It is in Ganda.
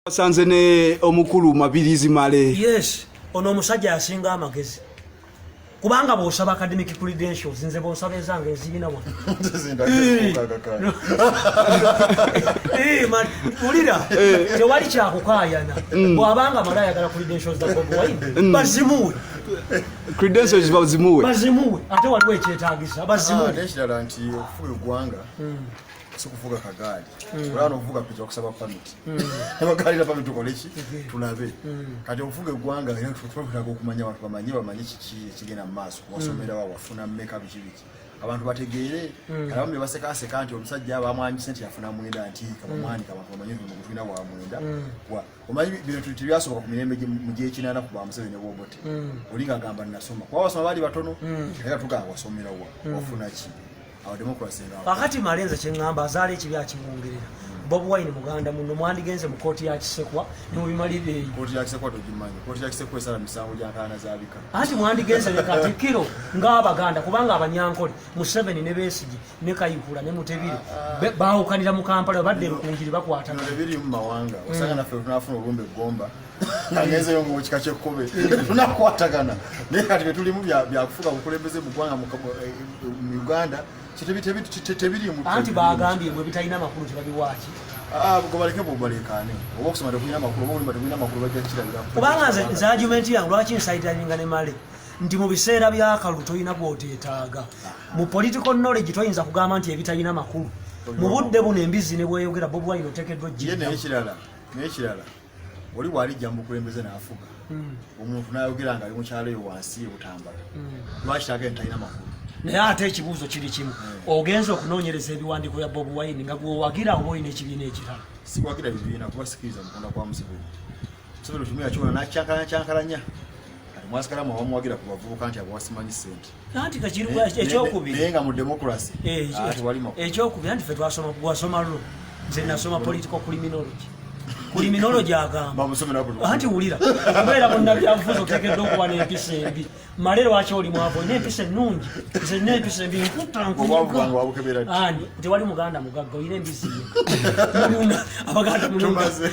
Basanze ne omukulu Mabirizi Male. Yes, ono omusajja asinga amagezi. Kubanga bw'osaba academic credentials, nze bw'osaba ezange nzirina wano. Wulira, tewali kyakukaayana. Bw'abanga mala ayagala credentials za Bobi Wine, bazimuwe. Credentials bazimuwe. Bazimuwe, ate waliwo ekyetaagisa, bazimuwe. N'ekirala nti okufuga eggwanga si kuvuga kagaali. Olaba n'okuvuga piki bakusaba pamiti. Nebagaalira pamiti tukole ki? Tulabe. Kati okufuga eggwanga era twetaaga okumanya, abantu bamanye kiki ekigenda mu maaso. Wasomerawa, wafuna mmeka, biki biki. Abantu bategeere. Kati abamu bye basekaaseka nti omusajja bamwanyise nti yafuna 9, nti kabamwanika abantu bamanye nti omuntu tulina wa 9. Omanyi bino tebyasoboka ku mirembe mu gy'ekinaana ku ba Museveni ne Obote. Oli ng'agamba nasoma. Kuba basoma baali batono, naye nga tugamba wasomera wa, wafuna ki? Awo democracy nga Kakati Male, nze kyeŋŋamba, azaala ekibi akimwongerera. Bobi Wine muganda muno, mwandigenze mu kooti ya Kisekwa nemubimalira eyo. Kooti ya Kisekwa togimanyi. Kooti ya Kisekwa esala misango gya nkaana za bika. Anti mwandigenze ne Katikkiro ng'Abaganda, kubanga Abanyankole, Museveni ne Besigye ne Kayihura ne Mutebire baawukanira mu Kampala, badde Erukunjiri bakwatagana. Bino tebiri mu mawanga. Osanga naffe tunafuna olumbe eggomba nga ngenzeyo mu kika ky'ekkobe tunakwatagana, naye kati betulimu byakufuga bukulembeze mu ggwanga mu Uganda, so tebirimu. Anti bagambye mwe bitalina makulu tebabiwaaki. Ah, gobaleke bobalekaane, oba okusoma tekulina makulu oba olima tekulina makulu, bajja kukirabira. Kubanga nze argument yange lwaki nsaidaninga ne Male nti mu biseera by'akalulu tolina bw'oteetaaga mu political knowledge, toyinza kugamba nti ebitalina makulu mu budde buno embizi ne bweyogera Bobi Wine oteekeddwa ye ojjiddamu. N'ekirala, oli bw'alijja mu bukulembeze n'afuga, omuntu n'ayogera nga ali mu kyalo eyo wansi ebutambala, lwaki tagenda talina makulu? Naye ate ekibuuzo kiri kimu: ogenza okunoonyereza ebiwandiiko bya Bobi Wine nga gwewagira oba olina ekibiina ekirala? Siwagira bibiina, kuba sikiriza mukonda kwa Museveni. Museveni kimu yakibona nakyankalanya kyankalanya, kati mwasigalamu abamuwagira ku bavubuka nti abawasimanyi sente. Anti kakiri ekyokubiri. Naye nga mu democracy tewali makulu. Ekyokubiri, anti fe twasoma, gwasoma law, nze nasoma political criminology. Criminology agamba Bamusomera buli. Anti wulira, okubeera munnabyabufuzi oteekeddwa okuba n'empisa embi. Male, lwaki oli mwavu? Olina empisa ennungi, nze nina empisa embi, nkutta. Obwavu bwange wabukebera ddi? Ani tewali muganda mugagga, olina embizi ye. Mulunda abaganda, mulunda. Tumaze.